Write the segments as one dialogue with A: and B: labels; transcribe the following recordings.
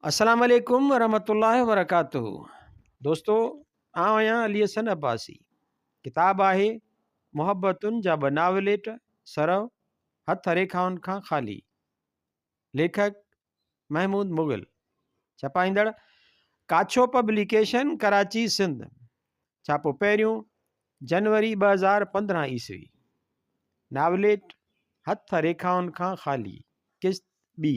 A: السلام عليڪم ورحمة الله وبرڪاته دوستو آئون آهيان علي حسن عباسي ڪتاب آهي محبتن جا ٻه ناوليٽ سرو هٿ ريکائن کان خالي ليکڪ محمود مغل ڇپائيندڙ ڪاڇو پبليڪيشن ڪراچي سنڌ ڇاپو پهريون جنوري 2015 عيسوي ناوليٽ هٿ ريکائن کان خالي قسط ٻي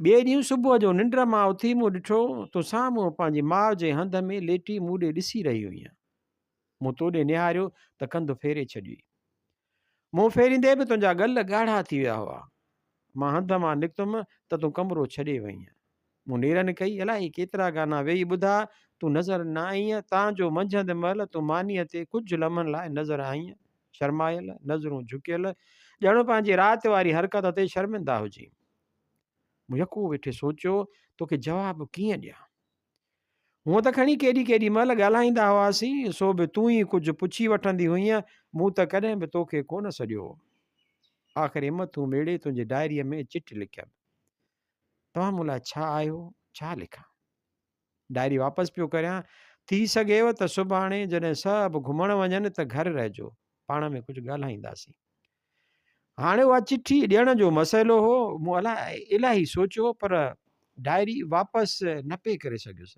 A: ٻئي ڏينهن صبح جو ننڊ مان اٿي مون ڏٺو تون سامهون پنهنجي ماء جي هنڌ ۾ ليٽي مون ڏي ڏسي رهي هئينء. مون تو ڏي نهاريو ته ڪنڌ ڦيري ڇڏيئي. منهن ڦيريندي به تنهنجا ڳل ڳاڙها ٿي ويا هئا. مان هنڌ مان نڪتم ته تون ڪمرو ڇڏي وئينء. مون نيرن ڪئي، الائي ڪيترا گانا ويهي ٻڌا، تون نظر نه آئينء، تان جو منجهند مهل تون مانيء تي ڪجهه لمحن لاء نظر آئينء. شرمايل، نظرون جهڪيل، ڄڻ پنهنجي رات واري حرڪت تي شرمنده هجين. مون يڪو ويٺي سوچيو، توکي جواب ڪيئن ڏيان؟ هونء ته کڻي ڪيڏي ڪيڏي مهل ڳالهائيندا هئاسين، سو به تون ئي ڪجهه پڇي وٺندي هئينء، مون ته ڪڏهن به توکي ڪونه سڏيو هو. آخر همٿون ميڙي تنهنجي ڊائريء ۾ چٽ لکيم. توهان مون لاء ڇا آهيو، ڇا لکان؟ ڊائري واپس پيو ڪريان. ٿي سگهيو ته سڀاڻي جڏهن سڀ گهمڻ وڃن ته گهر رهجو، پاڻ ۾ ڪجهه ڳالهائينداسين. هاڻي اها چٺي ڏيڻ جو مسئلو هو. مون الاهي سوچيو پر ڊائري واپس نه پئي ڪري سگهيس.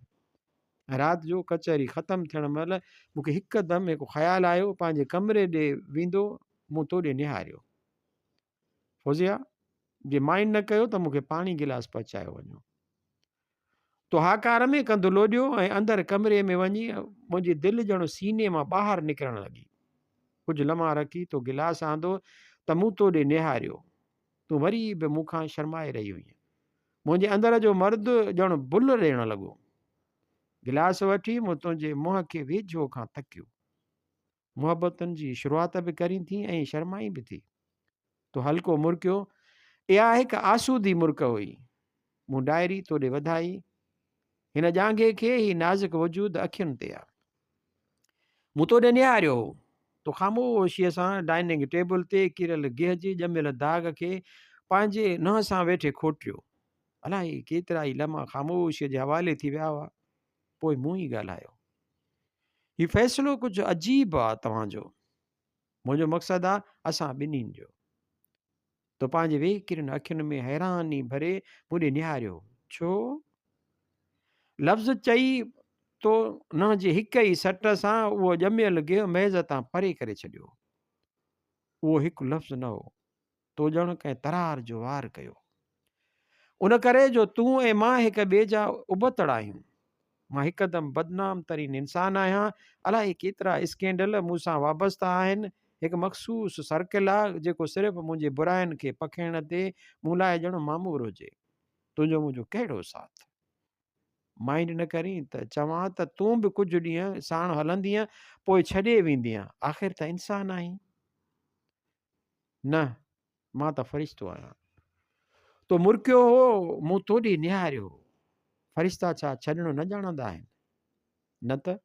A: رات جو ڪچهري ختم ٿيڻ مهل مون کي هڪدم هڪ خيال آيو، پنهنجي ڪمري ڏي ويندو مون تو ڏي نهاريو. فوزيا، جي مائنڊ نه ڪيو ته مون کي پاڻي گلاس پهچايو وڃو. تو هاڪار ۾ ڪنڌ لوڏيو ۽ اندر ڪمري ۾ وڃي منهنجي دل ڄڻ سيني مان ٻاهر نڪرڻ لڳي. ڪجهه لمحا رکي تو گلاس آندو ته مون تو ڏي نهاريو. تون وري به مون کان شرمائي رهي هئينء. منهنجي اندر جو مرد ڄڻ بل ڏيڻ لڳو. گلاس وٺي مون تنهنجي منهن کي ويجهو کان تڪيو. محبتن جي شروعات به ڪرين ٿي ۽ شرمائين به ٿي. تو هلڪو مرڪيو. اها هڪ آسودي مرڪ هئي. مون ڊائري تو ڏي وڌائي. هن ڄانگهي کي هي نازڪ وجود اکين تي آ. مون تو ڏي نهاريو هو. تو خاموشيء سان ڊائننگ ٽيبل تي ڪريل گيهه جي ڄميل داغ کي پنهنجي ننهن سان ويٺي کوٽيو. الائي ڪيترائي لمحا خاموشيء جي حوالي ٿي ويا هئا. پوء مون ئي ڳالهايو. هي فيصلو ڪجهه عجيب آ توهان جو. منهنجو مقصد آ اسان ٻنهين جو. تو پنهنجي ويڪرين اکين ۾ حيراني ڀري مون ڏي نهاريو. ڇو؟ لفظ چئي تو ننهن جي هڪ ئي سٽ سان اهو ڄميل گيهه ميز تان پري ڪري ڇڏيو. اهو هڪ لفظ نه هو. تو ڄڻ ڪنهن ترار جو وار ڪيو. ان ڪري جو تون ۽ مان هڪ ٻئي جا ابتڙ آهيون. مان هڪدم بدنام ترين انسان آهيان. الائي ڪيترا اسڪينڊل مون سان وابسته آهن. هڪ مخصوص سرڪل آ جيڪو صرف منهنجي براين کي پکيڙڻ تي مون لاء ڄڻ مامور هجي. تنهنجو منهنجو ڪهڙو ساٿ؟ مائينڊ نه ڪرين ته چوان ته تون به ڪجهه ڏينهن ساڻ هلندينء پوء ڇڏي ويندينء. آخر ته انسان آهين. نه، مان ته فرشتو آهيان. تو مرڪيو هو، مون تو ڏي نهاريو هو. فرشتا ڇا ڇڏڻ نه ڄاڻندا آهن؟ نه ته،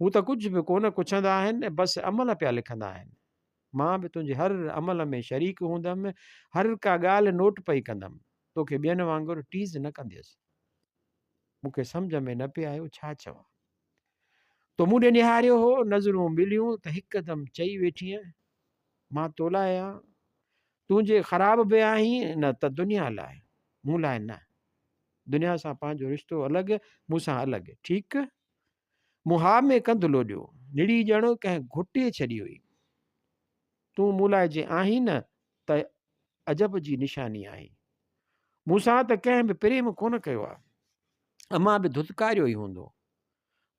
A: هو ته ڪجهه به ڪونه ڪڇندا آهن، بس عمل پيا لکندا آهن. مان به تنهنجي هر عمل ۾ شريڪ هوندم، هر ڪا ڳالهه نوٽ پئي ڪندم. توکي ٻين وانگر ٽيز نه ڪنديس. مون کي سمجهه ۾ نه پئي آيو ڇا چوان. تو مون ڏي نهاريو هو، نظرون مليون ته هڪدم چئي ويٺينء، مان تو لاء آهيان، تون جي خراب به آهين نه ته دنيا لاء، مون لاء نه. دنيا سان پنهنجو رشتو الڳ، مون سان الڳ، ٺيڪ؟ مون ها ۾ ڪنڌ لوڏيو، نڙي ڄڻ ڪنهن گهٽي ڇڏي هئي. تون مون لاء جي آهين نه ته عجب جي نشاني آهين. مون سان ته ڪنهن به پريم ڪونه ڪيو آهي. امان به ڌتڪاريو ئي هوندو.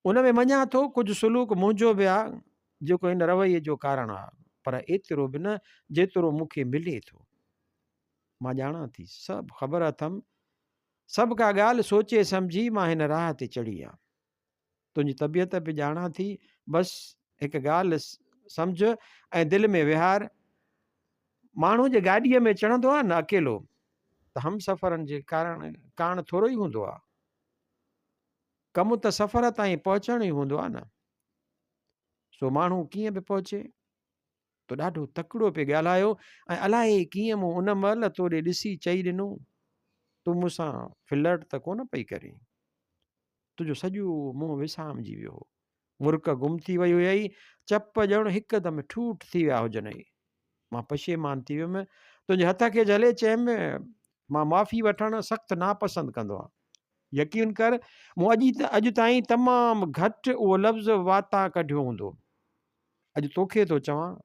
A: ان ۾ مڃان ٿو ڪجهه سلوڪ منهنجو به آ جيڪو ان رويي جو ڪارڻ آ پر ايترو به نه جيترو مون کي ملي ٿو. مان ڄاڻان ٿي، سڀ خبر اٿم، سڀ ڪا ڳالهه سوچي سمجهي مان هن راهه تي چڙهي آن. تنهنجي طبيعت به ڄاڻان ٿي، بس هڪ ڳالهه سمجهه ۽ دل ۾ ويهار، ماڻهو جي گاڏيء ۾ چڙهندو آ نه اڪيلو ته همسفرن جي ڪارڻ ڪاڻ ٿورو ئي هوندو آ. ڪم ته سفر تائين پهچڻ ئي هوندو آ نه. سو ماڻهو ڪيئن به پهچي. تو ڏاڍو تڪڙو پئي ڳالهايو ۽ الائي ڪيئن مون ان مهل تو ڏي ڏسي چئي ڏنو. تون مون سان فلرٽ ته ڪونه پئي ڪرين؟ تنهنجو سڄو منهن وسامجي ويو هو. مرڪ گم ٿي وئي هئي، چپ ڄڻ هڪدم ٺوٺ ٿي ويا هجنئي. مان پشيمان ٿي ويم. تنهنجي هٿ کي جهلي چيم، مان معافي وٺڻ سخت ناپسند ڪندو آهيان. يقين ڪر، مون اڄ اڄ تائين تمام گهٽ اهو لفظ واتان ڪڍيو هوندو. اڄ توکي ٿو چوان،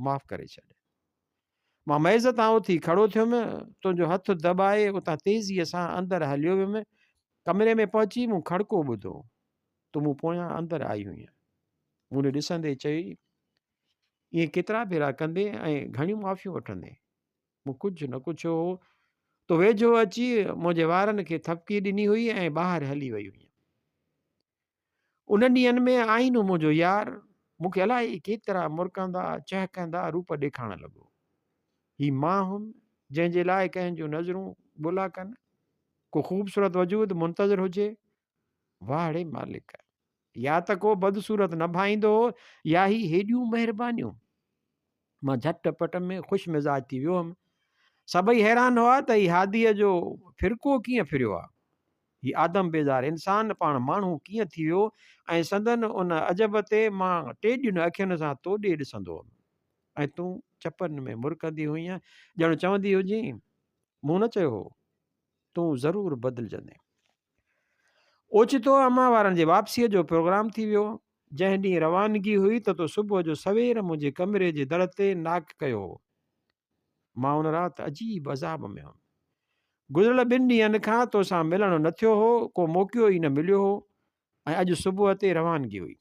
A: معاف ڪري ڇڏ. مان ميز تان اٿي کڙو ٿيم، تنهنجو هٿ دٻائي اتان تيزيء سان اندر هليو ويم. ڪمري ۾ پهچي مون کڙڪو ٻڌو. تون مون پويان اندر آئي هئينء. مون ڏي ڏسندي چيئي، ائين ڪيترا ڀيرا ڪندين ۽ گهڻيون معافيون وٺندين؟ مون ڪجهه نه ڪڇيو هو. تو ويجهو اچي منهنجي وارن کي ٿپڪي ڏني هئي ۽ ٻاهر هلي وئي هئينء. انهن ڏينهن ۾ آئينو منهنجو يار مون کي الائي ڪيترا مرڪندا چهڪندا روپ ڏيکارڻ لڳو. هي مان هئم جنهن جي لاء ڪنهن جون نظرون ڳولا ڪن، ڪو خوبصورت وجود منتظر هجي. واهه ڙي مالڪ! يا ته ڪو بدصورت نه ڀائيندو هو يا هي هيڏيون مهربانيون. مان جهٽ پٽ ۾ خوش مزاج ٿي ويو هئم. سڀئي حيران هئا ته هي هاديء جو فرقو ڪيئن ڦريو آ. هي آدم بيزار انسان پاڻ ماڻهو ڪيئن ٿي ويو ۽ سندن ان عجب تي مان ٽيڏين اکين سان تو ڏي ڏسندو هئم ۽ تون چپن ۾ مرڪندي هئينء ڄڻ چوندي هجين، مون نه چيو هو، تون ضرور بدلجندين. اوچتو امان وارن جي واپسيء جو پروگرام ٿي ويو. جنهن ڏينهن روانگي هئي ته تو صبح جو سوير منهنجي ڪمري جي در تي ناڪ ڪيو هو. مان ان رات عجيب عذاب ۾ هئم. گذريل ٻن ڏينهن کان توسان ملڻ نه ٿيو هو، ڪو موقعو ئي نه مليو هو ۽ اڄ صبح تي روانگي هئي.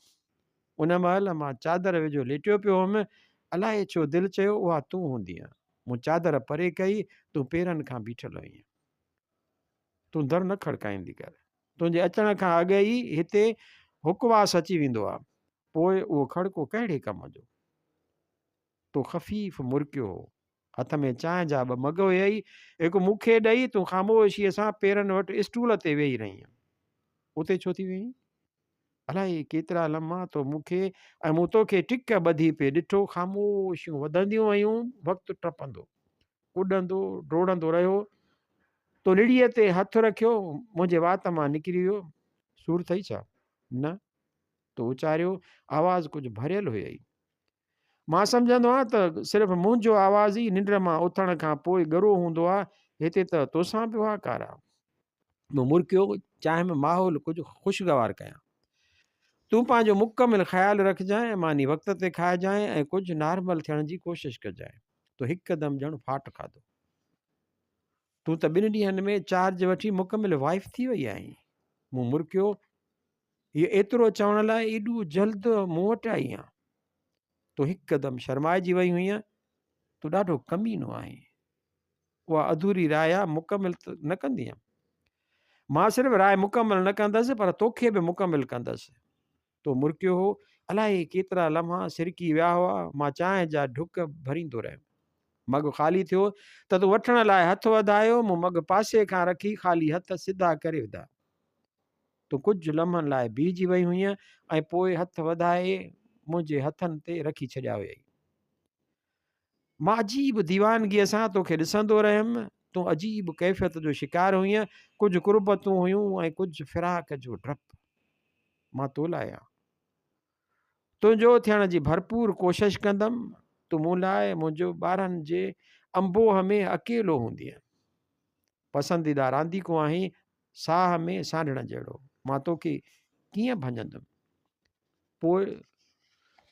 A: ان مهل مان چادر وجهيو ليٽيو پيو هئم. الائي ڇو دل چيو اها تون هوندينء. مون چادر پري ڪئي، تون پيرن کان بيٺل هئينء. تون در نه کڙڪائيندي ڪر. تنهنجي اچڻ کان اڳ ئي هتي هڪواس اچي ويندو آ. پوء اهو کڙڪو ڪهڙي ڪم جو؟ تو خفيف مرڪيو هو. هٿ ۾ چانهه جا ٻه مگ هيئي. هڪ مون کي ڏئي تون خاموشيء سان پيرن وٽ اسٽول تي ويهي رهينء. اتي ڇو ٿي ويهين؟ الائي ڪيترا لمحا تو مون کي ۽ مون توکي ٽڪ ٻڌي پئي ڏٺو. خاموشيون وڌنديون ويون. وقت ٽپندو. ڪڏندو ڊوڙندو رهيو. تو نڙيء تي هٿ رکيو، منهنجي وات مان نڪري ويو، سور ٿئي ڇا؟ نه. تو اچاريو، آواز ڪجهه ڀريل هيئي. مان سمجهندو آهيان ته صرف منهنجو آواز ئي ننڊ مان اٿڻ کان پوء ڳرو هوندو آهي، هتي ته توسان به هاڪار آ. مون مرڪيو، چاهيم ماحول ڪجهه خوشگوار ڪيان. تون پنهنجو مڪمل خيال رکجانء، ماني وقت تي کائجانء ۽ ڪجهه نارمل ٿيڻ جي ڪوشش ڪجانء. تو هڪدم ڄڻ ڦاٽ کاڌو. تون ته ٻن ڏينهن ۾ چارج وٺي مڪمل وائيف ٿي وئي آهين. مون مرڪيو، هيء ايترو چوڻ لاء ايڏو جلد مون وٽ آئي آن؟ تون هڪدم شرمائجي وئي هئينء. تون ڏاڍو ڪمينو آهين. اها اڌوري راء مڪمل نه ڪندينء؟ مان صرف راء مڪمل نه ڪندس پر توکي به مڪمل ڪندس. تو مرڪيو هو. الائي ڪيترا لمحا سرڪي ويا هئا. مان چانهه جا ڍڪ ڀريندو رهيم. مگ خالي ٿيو ته تو وٺڻ لاء هٿ وڌايو. مون مگ پاسي کان رکي خالي هٿ سڌا ڪري وڌا. تون ڪجهه لمحن لاء بيهجي وئي هئينء ۽ پوء هٿ وڌائي منهنجي هٿن تي رکي ڇڏيا هيئي. مان عجيب ديوانگيء سان توکي ڏسندو رهيم. تون عجيب ڪيفيت جو شڪار هئينء. ڪجهه قربتون هيون ۽ ڪجهه فراق جو ڊپ. مان تو لاء آهيان. تنهنجو ٿيڻ جي ڀرپور ڪوشش ڪندم. تون مون لاء منهنجو ٻارن جي انبوهه ۾ اڪيلو هوندينء. پسنديده رانديڪو آهين، ساهه ۾ سانڍڻ جهڙو. مان توکي ڪيئن ڀڃندم؟ پوء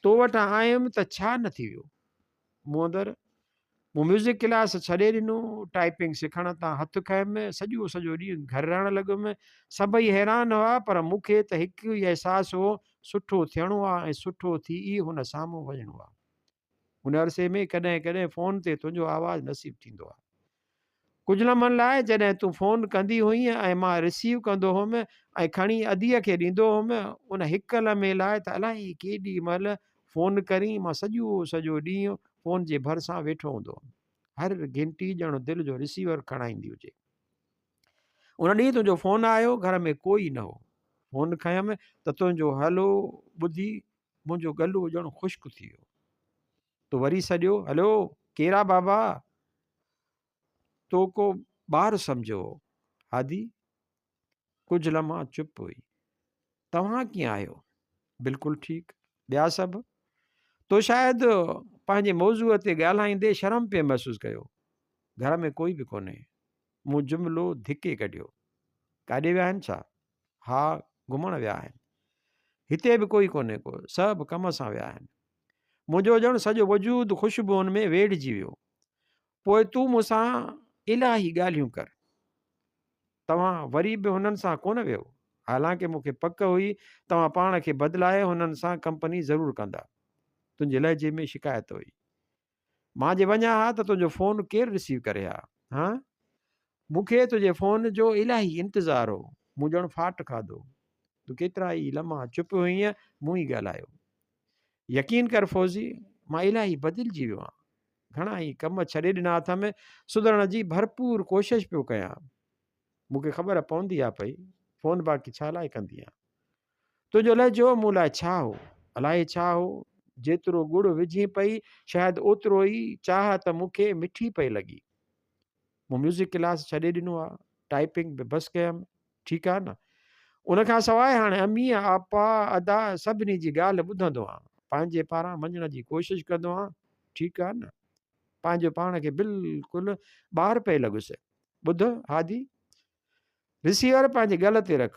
A: تو وٽان آيم ته ڇا نه ٿي ويو؟ مون اندر مون ميوزڪ ڪلاس ڇڏي ڏنو، ٽائپنگ سکڻ تان هٿ کنيم، سڄو سڄو ڏينهن گهر رهڻ لڳم. سڀئي حيران هئا، پر مون کي ته هڪ ئي احساس هو، سٺو ٿيڻو آ ۽ سٺو ٿي ئي هن سامهون وڃڻو آ. ان عرصي ۾ ڪڏهن ڪڏهن فون تي تنهنجو آواز نصيب ٿيندو آ. ڪجهه لمحن لاء جڏهن تون فون ڪندي هئينء ۽ مان رسيو ڪندو هئم ۽ کڻي اديء کي ڏيندو هئم، ان هڪ لمحي لاء ته الائي ڪيڏي مهل فون ڪرين، مان سڄو سڄو ڏينهن فون جي ڀرسان ويٺو هوندو هئم. هر گهنٽي ڄڻ دل جو رسيور کڻائيندي هجي. ان ڏينهن تنهنجو فون آيو، گهر ۾ ڪوئي نه هو. فون کنيم ته تنهنجو هلو ٻڌي منهنجو ڳلو ڄڻ خشڪ ٿي ويو. تو وري سڏيو، هلو، ڪير آ بابا؟ تو ڪو ٻار سمجهيو هو. هادي! ڪجهه لمحا چپ هئي. توهان ڪيئن آهيو؟ بلڪل ٺيڪ. ٻيا سڀ؟ تو شايد پنهنجي موضوع تي ڳالهائيندي شرم پئي محسوس ڪيو. گهر ۾ ڪوئي به ڪونهي. مون جملو ڌڪي ڪڍيو. ڪاڏي ويا آهن ڇا؟ ها، گهمڻ ويا آهن. هتي به ڪوئي ڪونهي ڪو، سڀ ڪم سان ويا آهن. منهنجو ڄڻ سڄو وجود خوشبوئن ۾ ويڙهجي ويو. پوء تون مون سان الاهي ڳالهيون ڪر. توهان وري به هنن سان ڪونه ويو؟ حالانڪه مون کي پڪ هئي توهان پاڻ کي بدلائي هنن سان ڪمپني ضرور ڪندا. تنهنجي لهجي ۾ شڪايت هئي. مان جي وڃان ها ته تنهنجو فون ڪير رسيو ڪري ها؟ هان؟ مون کي تنهنجي فون جو الاهي انتظار هو. مون ڄڻ ڦاٽ کاڌو. تون ڪيترا ئي لمحا چپ هئينء، مون ئي ڳالهايو. يقين ڪر فوزي، مان الاهي بدلجي ويو آهيان. گهڻا ئي ڪم ڇڏي ڏنا اٿم، سڌرڻ جي ڀرپور ڪوشش پيو ڪيان. مون کي خبر پوندي آ پئي، فون باقي ڇا لاء ڪندي آن؟ تنهنجو لهجو مون لاء ڇا هو؟ الائي ڇا هو؟ جيترو ڳڙ وجهين پئي، شايد اوترو ئي چاهت مون کي مٺي پئي لڳي. مون ميوزڪ ڪلاس ڇڏي ڏنو آ، ٽائپنگ به بس ڪيم، ٺيڪ آ نه؟ ان کان سواء هاڻي اميء، آپا، ادا سڀني جي ڳالهه ٻڌندو آن، پنهنجي پاران مڃڻ جي ڪوشش ڪندو آن، ٺيڪ آ نه؟ پنهنجو پاڻ کي بلڪل ٻار پئي لڳس. ٻڌ هادي! رسيور پنهنجي ڳل تي رک،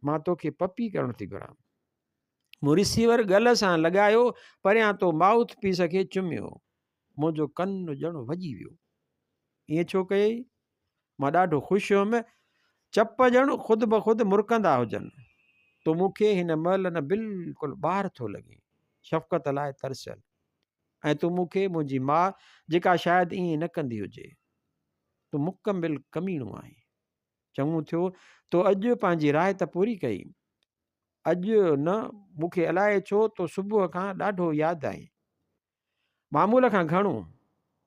A: مان توکي پپي ڪرڻ ٿي گهران. مون رسيور ڳل سان لڳايو، پريان تو مائوٿ پيس کي چميو. منهنجو ڪن ڄڻ وڄي ويو. ائين ڇو ڪيئي؟ مان ڏاڍو خوش هيم. چپ ڄڻ خود بخود مرڪندا هجن. تون مون کي هن مهل نه بلڪل ٻار ٿو لڳين، شفقت لاء ترسيل. ۽ تون مون کي منهنجي ماء، جيڪا شايد ائين نه ڪندي هجي. تون مڪمل ڪميڻو آهين. چڱو ٿيو تو اڄ پنهنجي راء ته پوري ڪئي. اڄ نه مون کي الائي ڇو تو صبح کان ڏاڍو ياد آئين. معمول کان گهڻو.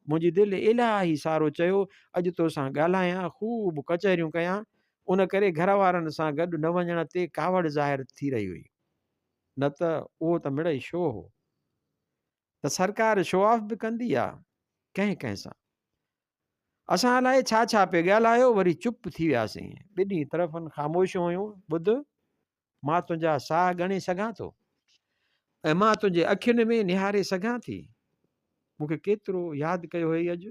A: منهنجي دل الاهي سارو چيو اڄ توسان ڳالهايان، خوب ڪچهريون ڪيان. ان ڪري گهر وارن سان گڏ نه وڃڻ تي ڪاوڙ ظاهر ٿي رهي هئي. نه ته اهو ته مڙئي شو هو. ته سرڪار شو آف به ڪندي آ ڪنهن ڪنهن سان. اسان الائي ڇا ڇا پئي ڳالهايو وري چپ ٿي وياسين. ٻنهي طرفن خاموشيون هيون. ٻڌ! مان تنهنجا ساهه ڳڻي سگهان ٿو ۽ مان تنهنجي اکين ۾ نهاري سگهان ٿي. مون کي ڪيترو ياد ڪيو هئي اڄ.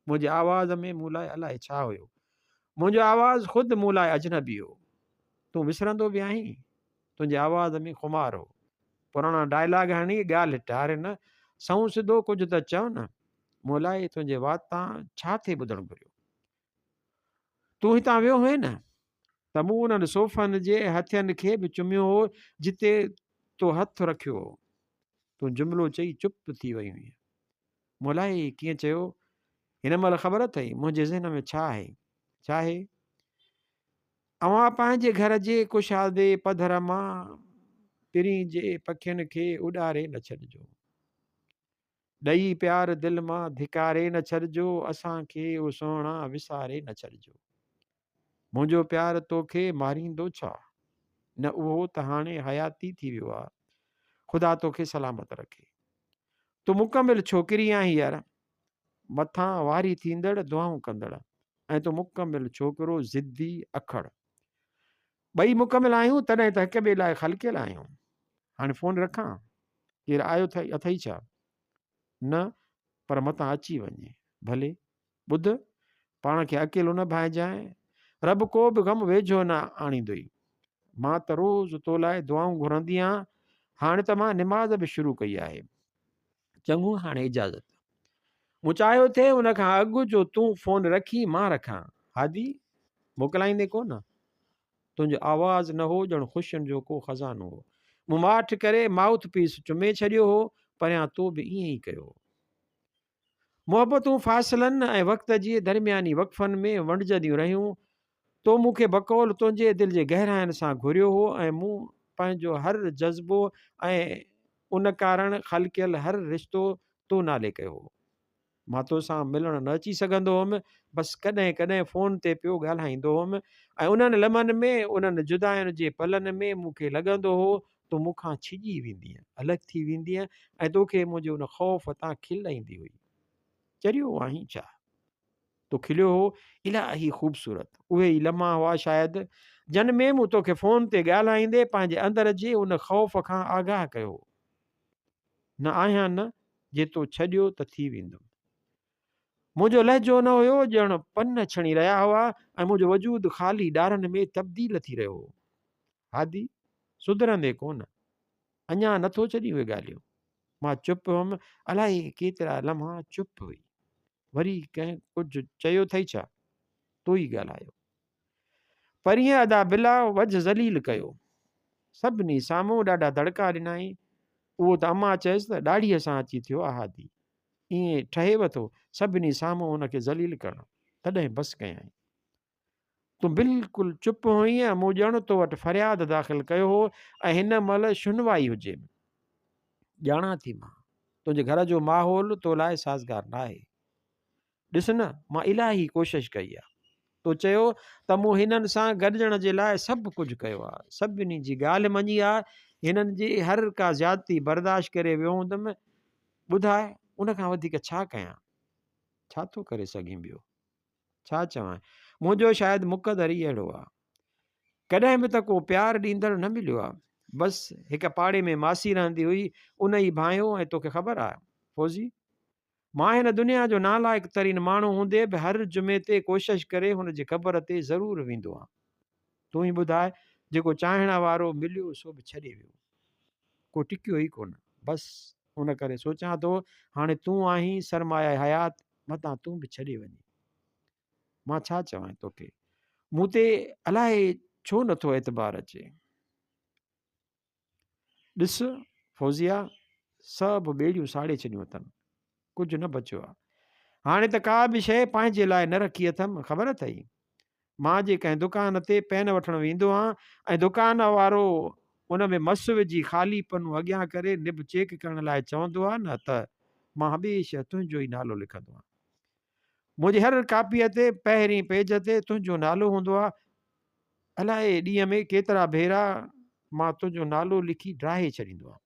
A: منهنجي آواز ۾ مون لاء الائي ڇا هيو. منهنجو آواز خود مون لاء اجنبي هو. تون وسرندو به آهين؟ تنهنجي آواز ۾ خمار هو. پراڻا ڊائلاگ هڻي ڳالهه ٽار نه، سنئون سڌو ڪجهه ته چئو نه. مون الائي تنهنجي واتان ڇا ٿي ٻڌڻ گهريو. تون هتان ويو هئين نه ته مون انهن صوفن جي هٿين کي به چميو هو جتي تو هٿ رکيو هو. تون جملو چئي چپ ٿي وئي هئين. مون الائي ڪيئن چيو، هن مهل خبر اٿئي منهنجي ذهن ۾ ڇا آهي؟ ڇا آهي؟ اوهان پنهنجي گهر جي ڪشادي پڌر مان پرين جي پکين کي اڏاري نه ڇڏجو. ڏئي پيار دل مان ڌڪاري نه ڇڏجو، اسان کي او سهڻا وساري نه ڇڏجو. منهنجو پيار توکي ماريندو ڇا؟ نه اهو ته هاڻي حياتي ٿي ويو آ. خدا توکي سلامت رکي. تون مڪمل ڇوڪري آهين يار. مٿان واري ٿيندڙ دعائون ڪندڙ ۽ تون مڪمل ڇوڪرو ضدي اکڙ. ٻئي مڪمل آهيون تڏهن ته هڪ ٻئي لاء خلقيل آهيون. هاڻي فون رکان؟ ڪير آيو اٿئي ڇا؟ نه، پر متان اچي وڃي. ڀلي، ٻڌ، پاڻ کي اڪيلو نه ڀانئجانء. رب ڪو به غم ويجهو نه آڻيندوئي. مان ته روز تو لاء دعائون گهرندي آهيان. هاڻي ته مان نماز به شروع ڪئي آهي. چڱو، هاڻي اجازت. مون چاهيو ٿي ان کان اڳ جو تون فون رکين، مان رکان. هادي، موڪلائيندين ڪونه؟ تنهنجو آواز نه هو ڄڻ خوشين جو ڪو خزانو هو. مون ماٺ ڪري مائوٿ پيس چمي ڇڏيو هو، پريان تو به ائين ئي ڪيو هو. محبتون فاصلن ۽ وقت جي درمياني وقفن ۾ ونڊجنديون رهيون. تو مون کي بقول تنهنجي دل جي گهراين سان گهريو هو ۽ مون پنهنجو هر جذبو ۽ ان ڪارڻ خلقيل هر رشتو تو نالي ڪيو هو. مان توسان ملڻ نه اچي سگهندو هوم، بس ڪڏهن ڪڏهن فون تي پيو ڳالهائيندو هوم ۽ انهن لمحن ۾، انهن جداين جي پلن ۾ مون کي لڳندو هو تون مون کان ڇڄي ويندينء، الڳ ٿي ويندينء ۽ توکي منهنجي ان خوف تان کل ايندي هئي. چريو آهين ڇا؟ تو کليو هو، الاهي خوبصورت. اهي ئي لمحا هئا شايد، جن ۾ مون توکي فون تي ڳالهائيندي پنهنجي اندر جي ان خوف کان آگاهه ڪيو هو. نه آهيان نه، جي تو ڇڏيو ته ٿي ويندم. منهنجو لهجو نه هيو، ڄڻ پن ڇڻي رهيا هئا ۽ منهنجو وجود خالي ڏارن ۾ تبديل ٿي رهيو هو. هادي، سڌرندي ڪونه. اڃا نٿو ڇڏين اهي ڳالهيون. مان چپ هيم، الائي ڪيترا لمحا چپ هئي. وري ڪنهن ڪجهه چيو اٿئي ڇا؟ تو ئي ڳالهايو. پرينء ادا بلا وجهه ذليل ڪيو. سڀني سامهون ڏاڍا دڙڪا ڏنائين. اهو ته امان چيس ته ڏاڙهيء سان اچي ٿيو آ هادي. ائين ٺهيو ٿو سڀني سامهون هن کي ذليل ڪرڻ. تڏهن بس ڪيائين. تون بلڪل چپ هئين ۽ مون ڄڻ تو وٽ فرياد داخل ڪيو هو ۽ هن مهل شنوائي هجي. ڄاڻان ٿي مان، تنهنجي گهر جو ماحول تو لاء سازگار ناهي. ڏس نه، مان الاهي ڪوشش ڪئي آ. تو چيو ته مون هنن سان گڏجڻ جي لاء سڀ ڪجهه ڪيو آ. سڀني جي ڳالهه مڃي آ. هنن جي هر ڪا زيادتي برداشت ڪري ويو هوندم. ٻڌاء، ان کان وڌيڪ ڇا ڪيان؟ ڇا ٿو ڪري سگهين ٻيو؟ ڇا چوان، منهنجو شايد مقدر ئي اهڙو آ. ڪڏهن به ته ڪو پيار ڏيندڙ نه مليو آ. بس هڪ پاڙي ۾ ماسي رهندي هئي، ان ئي ڀانئيو ۽ توکي خبر آ فوزي! مان هن دنيا جو نالائق ترين ماڻهو هوندي به هر جمعي تي ڪوشش ڪري هن جي قبر تي ضرور ويندو آن. تون ئي ٻڌاء، جيڪو چاهڻ وارو مليو سو به ڇڏي ويو. ڪو ٽڪيو ئي ڪونه. بس ان ڪري سوچان ٿو هاڻي تون آهين سرمايه حيات، متان تون به ڇڏي وڃين. مان ڇا چوانء توکي؟ مون تي الائي ڇو نٿو اعتبار اچي. ڏس فوزيه، سڀ ٻيڙيون ساڙي ڇڏيون اٿم. ڪجهه نه بچيو آ. هاڻي ته ڪا به شيء پنهنجي لاء نه رکي اٿم، خبر اٿئي؟ مان جي ڪنهن دڪان تي پين وٺڻ ويندو آهيان ۽ دڪان وارو ان ۾ مس وجهي خالي پنو اڳيان ڪري نب چيڪ ڪرڻ لاء چوندو آ نه ته مان هميشه تنهنجو ئي نالو لکندو آهيان. منهنجي هر ڪاپيء تي پهرين پيج تي تنهنجو نالو هوندو آ. الائي ڏينهن ۾ ڪيترا ڀيرا مان تنهنجو نالو لکي ڊاهي ڇڏيندو آهيان.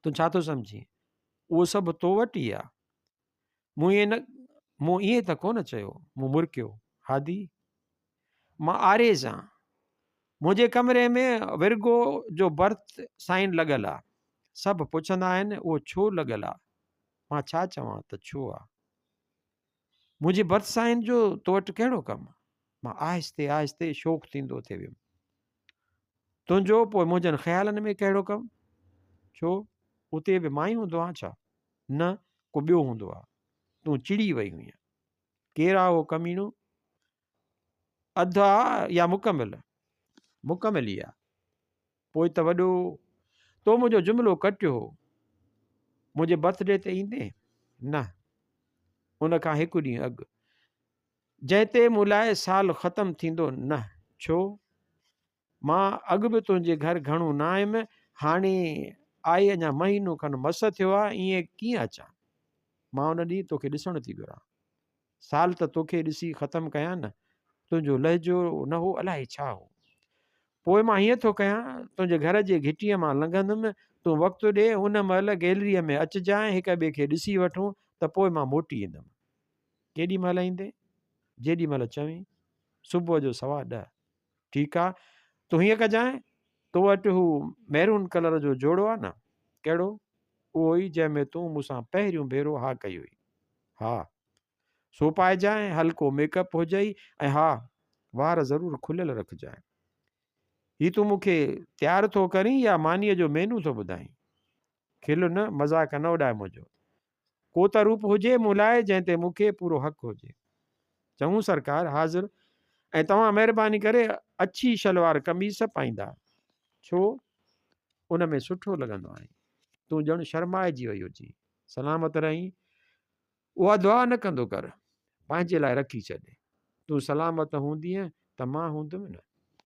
A: تون ڇا ٿو سمجهين؟ اهو سڀ تو وٽ ئي آ. مون ائين نه مون ائين ته ڪونه چيو. مون مرڪيو. هادي! مان آريز آن. منهنجي ڪمري ۾ ورگو جو برٿ سائن لڳل آ. سڀ پڇندا آهن اهو ڇو لڳل آ؟ مان ڇا چوان ته ڇو آ؟ منهنجي برٿ سائن جو تو وٽ ڪهڙو ڪم؟ مان آهستي آهستي شوخ ٿيندو ٿي ويم. تنهنجو پوء منهنجن خيالن ۾ ڪهڙو ڪم؟ ڇو، اتي به مان ئي هوندو آهيان ڇا؟ نه، ڪو ٻيو هوندو آ. تون چڙي وئي هئينء. ڪير آ اهو ڪميڻو؟ اڌ آ يا مڪمل؟ مڪمل ئي آ. پوء ته وڏو. تو منهنجو جملو ڪٽيو هو. منهنجي برٿ ڊي تي ايندين؟ نه. ان کان هڪ ڏينهن اڳ. جنهن تي مون لاء سال ختم ٿيندو نه. ڇو؟ مان اڳ به تنهنجي گهر گهڻو نه آيم، هاڻي آئي اڃا مهينو کن مس ٿيو آ، ائين ڪيئن اچان؟ مان ان ڏينهن توکي ڏسڻ ٿي گهران. سال ته توکي ڏسي ختم ڪيان نه. تنهنجو لهجو نه هو الائي ڇا هو. پوء مان هيئن ٿو ڪيان، تنهنجي گهر جي گهٽيء مان لنگهندم، تون وقت ڏي، ان مهل گيلريء ۾ اچجانء، هڪ ٻئي کي ڏسي وٺون ته پوء مان موٽي ايندم. ڪيڏي مهل ايندين؟ جيڏي مهل چوين. صبح جو 10:15. ٺيڪ آ، تون هيئن ڪجانء، تو وٽ هو ميرون ڪلر جو جوڙو آ نه؟ ڪهڙو؟ اهو ئي جنهن ۾ تون مون سان پهريون ڀيرو ها ڪئي هئي. ها. سو پائجانء، هلڪو ميڪ اپ هجئي ۽ ها، وار ضرور کليل رکجانء. هي تون مون کي تيار ٿو ڪرين يا مانيء جو مينو ٿو ٻڌائين؟ کل نه، مذاق نه اڏاء منهنجو. ڪو ته روپ هجي مون لاء جنهن تي مون کي پورو حق هجي. چڱو سرڪار، حاضر. ۽ توهان مهرباني ڪري اڇي شلوار قميص پائيندا. ڇو؟ ان ۾ سٺو لڳندو آهين. تون ڄڻ شرمائجي وئي هجين. سلامت رهين. اها دعا نه ڪندو ڪر. پنهنجي لاء رکي ڇڏ. تون سلامت هوندينء ته مان هوندم نه.